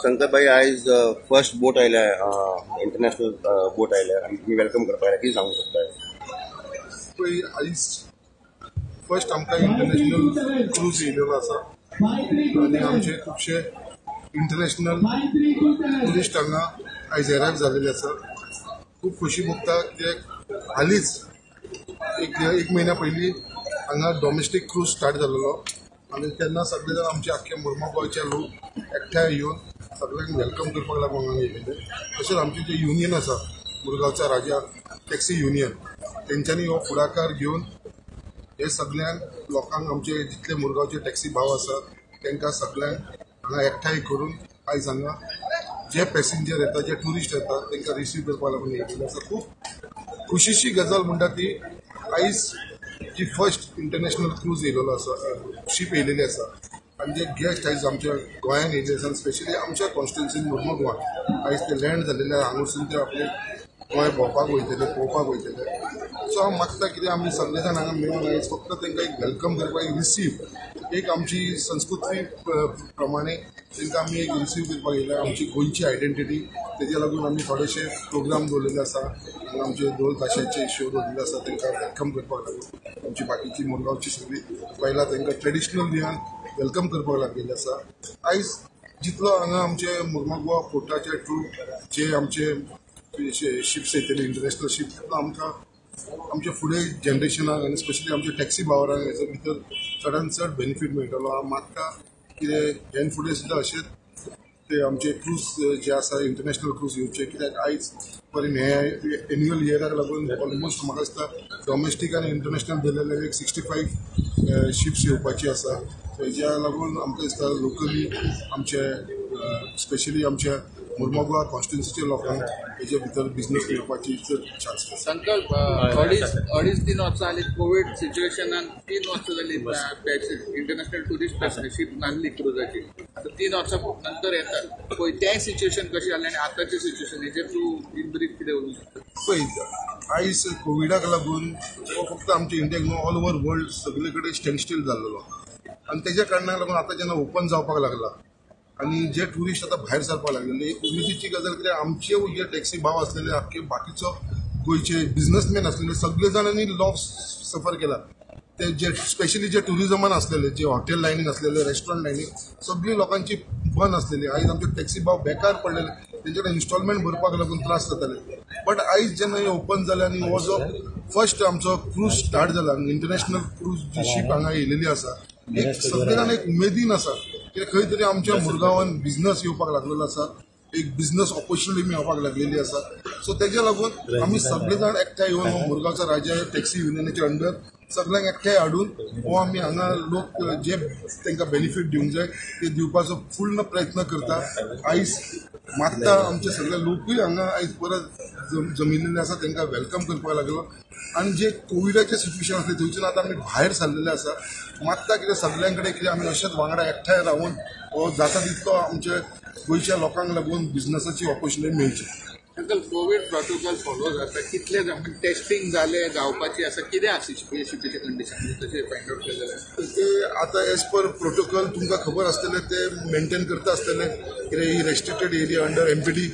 शंकर भाई आयज फर्स्ट बोट आयल्या, इंटरनॅशनल बोट आयल्या आनी तुमी welcome करपा आयल्या, कितें सांगूंक सोदता? पळय आयज फर्स्ट आमकां इंटरनॅशनल क्रूज येयलेलो आसा आनी आमचे खुबशे इंटरनॅशनल ट्युरिस्ट हांगा आयज एरायव जाल्लेले आसा. खूब खोशी भोगता कित्याक हालींच एक म्हयन्या पयलीं हांगा डॉमेस्टीक क्रूज स्टार्ट जाल्लो आनी तेन्ना सगळे जाण आमचे आख्खे मुर्मगांवचे लोक एकठांय येवन सगळ्यांक welcome करपाक लागून हांगा येयलेले. तशेंच आमचें जें युनियन आसा मुरगांवचा राजा टॅक्सी युनियन, तेंच्यांनी हो फुडाकार घेवन हे सगळ्यांक लोकांक आमचे जितले मुरगांवचे टॅक्सी भाव आसात तांकां सगळ्यांक हांगा एकठांय करून आयज हांगा जे पॅसेंजर येता, जे ट्युरिस्ट येता तांकां रिसीव करपाक लागून येयलेले आसा. खूब खुशीची गजाल म्हणटा ती आयज जी फर्स्ट इंटरनॅशनल क्रूज येयलेलो आसा, शीप येयलेली आसा आनी जे गेस्ट आयज आमच्या गोंयान येयले आसा, स्पेशली आमच्या कॉन्स्टिट्युन्सीन मुर्मगांवान आयज ते लँड जाल्लेले, हांगासून ते आपले गोंय भोंवपाक वयतले, पळोवपाक वयतले. सो हांव मागता कितें आमी सगळे जाण हांगा मेळून आयज फक्त तांकां एक welcome करपाक, एक रिसीव, एक आमची संस्कृती प्रमाणे तांकां आमी एक रिसीव करपाक येयल्या. आमची गोंयची आयडेंटिटी तेज्या लागून आमी थोडेशे प्रोग्राम दवरलेले आसा, आमचे ढोल ताशाचे शो दवरलेले आसा तांकां welcome करपाक लागून. आमची बाकीची मुरगांवची सगळी बायलां तांकां ट्रेडिशनल वेयान welcome करपाक लागिल्लें आसा. आयज जितलो हांगा आमचे मुर्मगांव पोर्टाचे थ्रू जे आमचे शिप्स येतले इंटरनॅशनल शीप, तितलो आमकां आमच्या फुडें जनरेशनाक आनी स्पेशली आमच्या टॅक्सी भावरांक हेजो भितर चडान चड बेनिफीट मेळटलो. हांव मागता कितें ह्यान फुडें सुद्दां अशेंच ते आमचे क्रूज जे आसा इंटरनॅशनल क्रूज येवचे, कित्याक आयज पर्यंत हे एन्युअल इयराक लागून ऑलमोस्ट म्हाका दिसता डॉमेस्टीक आनी इंटरनॅशनल धरलेले एक 65 शिप्स येवपाची आसा. सो हेज्या लागून आमकां दिसता लोकली आमचे स्पेशली आमच्या मुर्मगांव कॉन्स्टिट्युन्सीच्या लोकांक हेजे भितर बिजनेस मेळपाची चड चान्स आसा. संकल्प अडीच तीन वर्सां जाली कोवीड सिच्युएशनान, 3 वर्सां जाली इंटरनॅशनल ट्युरिस्ट शीप नासली क्रुजाची, आतां 3 वर्सां नंतर येतात. पळय तें सिच्युएशन कशें जालें आनी आतांचें सिच्युएशन हेजेर तूं इन ब्रीफ कितें उलोवंक शकता? पळय आयज कोविडाक लागून फक्त आमच्या इंडियाक न्हू ऑल ओवर वर्ल्ड सगळे कडेन स्टँड स्टील जाल्लो आनी तेज्या कारणाक लागून आतां जेन्ना ओपन जावपाक लागला आनी जे ट्युरिस्ट आतां भायर सरपाक लागलेले, एक उमेदीची गजाल कित्याक आमचे जे टॅक्सी भाव आसलेले आख्खे बाकीचो गोंयचे बिजनसमॅन आसलेले सगळे जाणांनी लॉस सफर केला. ते जे स्पेशली जे ट्युरिजमान आसलेले, जे हॉटेल लायनीन आसलेले, रेस्टॉरंट लायनीन, सगळी लोकांची बंद आसलेली. आयज आमचे टॅक्सी भाव बेकार पडलेले, तेंचे कडेन इन्स्टॉलमेंट भरपाक लागून त्रास जाताले. बट आयज जेन्ना हें ओपन जालें आनी हो जो फर्स्ट आमचो क्रूज स्टार्ट जाला, इंटरनॅशनल क्रूज जी शीप हांगा येयलेली आसा, एक सगळे जाण एक उमेदीन आसा कित्याक खंय तरी आमच्या मुरगांवान बिजनस येवपाक लागलेलो आसा, एक बिजनस ऑपॉर्च्युनिटी मेळपाक लागलेली आसा. सो तेज्या लागून आमी सगळे जाण एकठांय येवन मुरगांवचा राजा टॅक्सी युनियनाच्या अंडर सगळ्यांक एकठांय हाडून हो आमी हांगा लोक जे तांकां बेनिफीट दिवंक जाय ते दिवपाचो पूर्ण प्रयत्न करता. आयज मागता आमचे सगळे लोकूय हांगा आयज परत जमिल्ले आसा, तांकां welcome करपाक लागलो. आनी जे कोविडाचें सिच्युएशन आसलें थंयच्यान आतां आमी भायर सरलेले आसा. मागता कितें सगळ्यां कडेन कितें आमी अशेंच वांगडा एकठांय रावन हो जाता तितलो आमच्या गोंयच्या लोकांक लागून बिजनसाची ऑपॉर्च्युनिटी मेळची. अंकल, कोवीड प्रोटोकॉल फॉलो जाता कितले टेस्टिंग जाले जावपाची आसा, कितें आसा शिपीचें कंडिशन तशें फायंड आवट केलें जाल्यार? ते आतां एज पर प्रोटोकॉल तुमकां खबर आसतलें, ते मेंटेन करता आसतले कितें ही रेस्ट्रिक्टेड एरिया अंडर एमपीडी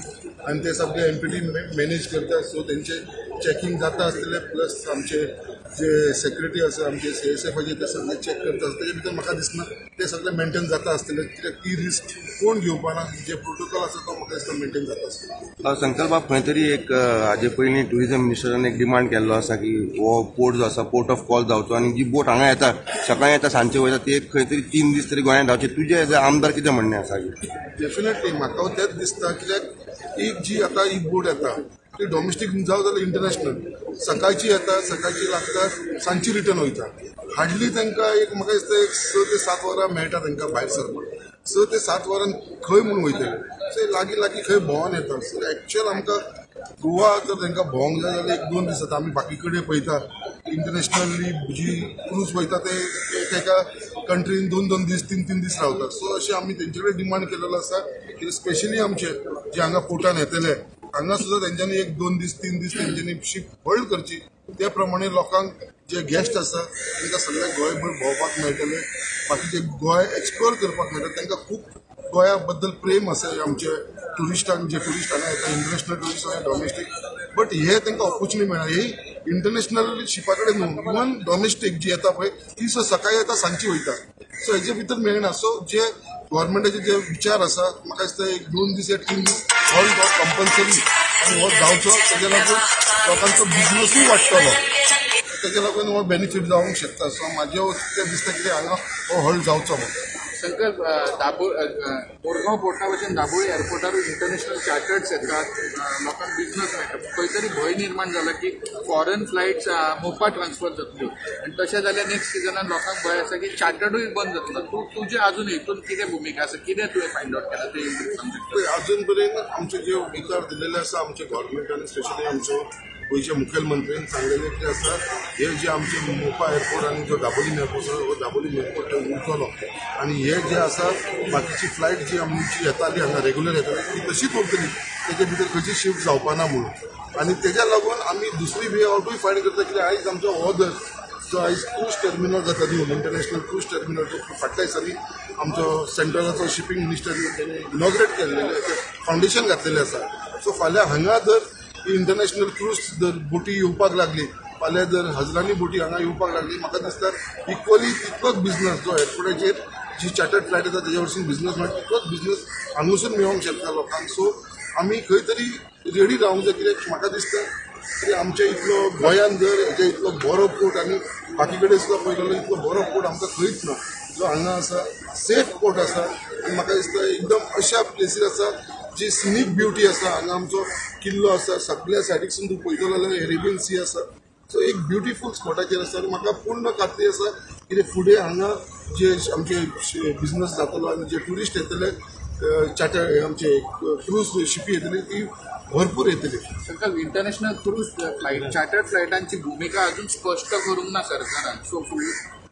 आनी ते सगळे एमपीडी मॅनेज करता. सो तेंचे चॅकिंग जाता आसतलें, प्लस आमचे जे सेक्युरिटी आसा आमचे CSFाचे ते सगळे चॅक करता आसतले. तेजे भितर म्हाका दिसना ते सगळे मेंटेन जाता आसतले, कित्याक ती रिस्क कोण घेवपाना. जे प्रोटोकॉल आसा तो म्हाका दिसता मेंटेन जाता आसतलो. संकल्प बाब, खंय तरी एक हाजे पयलीं टुरिजम मिनिस्टरान एक डिमांड केल्लो आसा की हो पोर्ट जो आसा पोर्ट ऑफ कॉल जावचो आनी जी बोट हांगा येता सकाळी येता सांजचे वयता ती एक खंय तरी 3 दीस तरी गोंयांत रावची. तुजें एज अ आमदार कितें म्हणणें आसा? डेफिनेटली म्हाका तेंच दिसता, कित्याक एक जी आतां ही बोट येता ती डॉमेस्टीक जावं जाल्यार इंटरनॅशनल, सकाळची येता, सकाळची लागता, सांजची रिटर्न वयता. हार्डली तांकां एक म्हाका दिसता एक 6 ते 7 वरां मेळटा तांकां भायर सरपाक. 6 ते 7 वरां खंय म्हूण वयतले, सो लागीं लागीं खंय भोंवन येता. सो एक्चुअल आमकां गोवा जर तांकां भोंवंक जाय जाल्यार 1-2 दीस जाता. आमी बाकी कडेन पळयता इंटरनॅशनली जी क्रूज वयता ते एका कंट्रीन 2-2 दीस 3-3 दीस रावता. सो अशें आमी तेंचे कडेन डिमांड केलेलो आसा की स्पेशली आमचे जे हांगा पोर्टान येतले हांगा सुद्दां तेंच्यांनी 1-2 दीस 3 दीस तेंच्यांनी शिप होल्ड करची. त्या प्रमाणे लोकांक जे गेस्ट आसा तांकां सगळें गोंयभर भोंवपाक मेळटलें, बाकीचे गोंय एक्सप्लोर करपाक मेळटलें. तांकां खूब गोंया बद्दल प्रेम आसा आमचे टुरिस्टांक, जे टुरिस्ट हांगा येता इंटरनॅशनल टुरिस्ट आनी डॉमेस्टीक, बट हे तांकां ऑपॉर्च्युनिटी मेळना. ही इंटरनॅशनल शिपा कडेन न्हू, इवन डॉमेस्टीक जी येता पळय ती सुद्दां सकाळी येता सांजची वयता. सो हेजे भितर मेळना. सो जे गव्हर्मेंटाचे जे विचार आसा म्हाका दिसता 1-2 दीस या 3 दीस हॉल्ट हो कंपल्सरी आनी हो जावचो. तेजे लागून लोकांचो बिजनसूय वाडटलो, तेजे लागून हो बेनिफीट जावंक शकता. सो म्हाजें तें दिसता कितें हांगा हो हॉल्ट जावचो म्हणून. संकल्प, मुरगांव पोर्टा भशेन दाबोळी एअरपोर्टार इंटरनॅशनल चार्टर्ड्स येतात, लोकांक बिझनस मेळटा. खंय तरी भंय निर्माण जाला की फॉरन फ्लायट्स मोपा ट्रान्सफर जातल्यो आनी तशें जाल्यार नेक्स्ट सिजनान लोकांक भंय आसा की चार्टर्डूय बंद जातलो. तूं तुजें अजून हितून कितें भुमिका आसा, कितें तुवें फायंड आवट केलां तें? अजून पर्यंत आमचे जे उतर दिलेले आसा आमच्या गव्हर्मेंटान, स्पेशली आमच्यो गोंयच्या मुखेलमंत्र्यान सांगलेलें कितें आसा, हे जे आमचे मोपा एअरपोर्ट आनी जो दाबोलीम एअरपोर्ट आसा हो दाबोलीम एअरपोर्ट उरतलो आनी हे जे आसा बाकीची फ्लायट जी आमची येताली हांगा रेगुलर येताली ती तशीच उरतली, तेजे भितर खंयची शिफ्ट जावपा ना म्हणून. आनी तेज्या लागून आमी दुसरी वे आवटूय फायंड करता, कित्याक आयज आमचो हो जो आयज क्रूज टर्मिनल जाता न्यू इंटरनॅशनल क्रूज टर्मिनल जो फाटल्या दिसांनी आमचो सेंट्रलाचो शिपींग मिनिस्टर तेणी इनॉग्रेट केल्लेले, फावंडेशन घातलेलें आसा. सो फाल्यां हांगा जर इंटरनॅशनल क्रूज जर बोटी येवपाक लागली, फाल्यां जर हजरांनी बोटी हांगा येवपाक लागली, म्हाका दिसता इक्वली तितलोच बिझनस जो एअरपोर्टाचेर जी चार्टर्ड फ्लायट येता तेज्या वरसून बिझनस मेळटा तितलोच बिझनस हांगासून मेळोंक शकता लोकांक. सो आमी खंय तरी रेडी रावंक जाय, कित्याक म्हाका दिसता की आमच्या इतलो गोंयांत जर हेच्या इतलो बरो पोर्ट आनी बाकी कडेन सुद्दां पळयलो इतलो बरो पोर्ट आमकां खंयच ना जो हांगा आसा, सेफ पोर्ट आसा. आनी म्हाका दिसता एकदम अशा प्लेसीर आसा जी सिनीक ब्युटी आसा. हांगा आमचो किल्लो आसा, सगळ्या सायडीकसून तूं पळयतलो जाल्यार अरेबियन सी आसा. सो एक ब्युटिफूल स्पॉटाचेर आसा आनी म्हाका पूर्ण खात्री आसा कितें फुडें हांगा जे आमचे बिझनस जातलो आनी जे ट्युरिस्ट येतले चार्टर आमचे क्रूज शिपी येतली ती भरपूर येतली. संकल्प, इंटरनॅशनल क्रूज फ्लायट चार्टर्ड फ्लायटांची भुमिका अजून स्पश्ट करूंक ना सरकारान. सो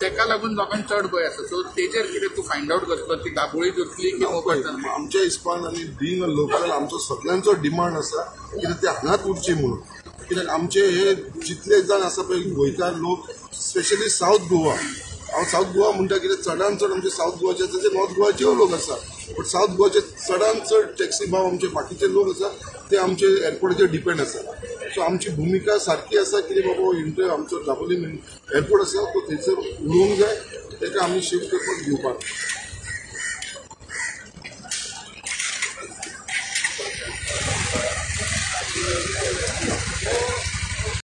तेका लागून लोकांक चड भंय आसा. सो तेजेर कितें तूं फायंड आवट करतलो, ती दाबोळी जातली की मोपा? आमच्या हिसपान आनी बीइंग अ लोकल आमचो सगळ्यांचो डिमांड आसा कित्याक ते हांगाच उरचे म्हणून. कित्याक आमचे हे जितले जाण आसा पळय गोंयकार लोक, स्पेशली सावथ गोवा, हांव सावथ गोवा म्हणटा कित्याक चडान चड आमचे सावथ गोवाचे आसा, तशे नॉर्थ गोवाचेय लोक आसा, बट सावथ गोवाचे चडान चड टॅक्सी भाव आमचे बाकीचे लोक आसा ते आमचे एअरपोर्टाचेर डिपेंड आसा. सो आमची भुमिका सारकी आसा कितें बाबा आमचो दाबोलीम एअरपोर्ट आसा तो थंयसर उरोवंक जाय, ताका आमी शिफ्ट करपाक दिवपाक.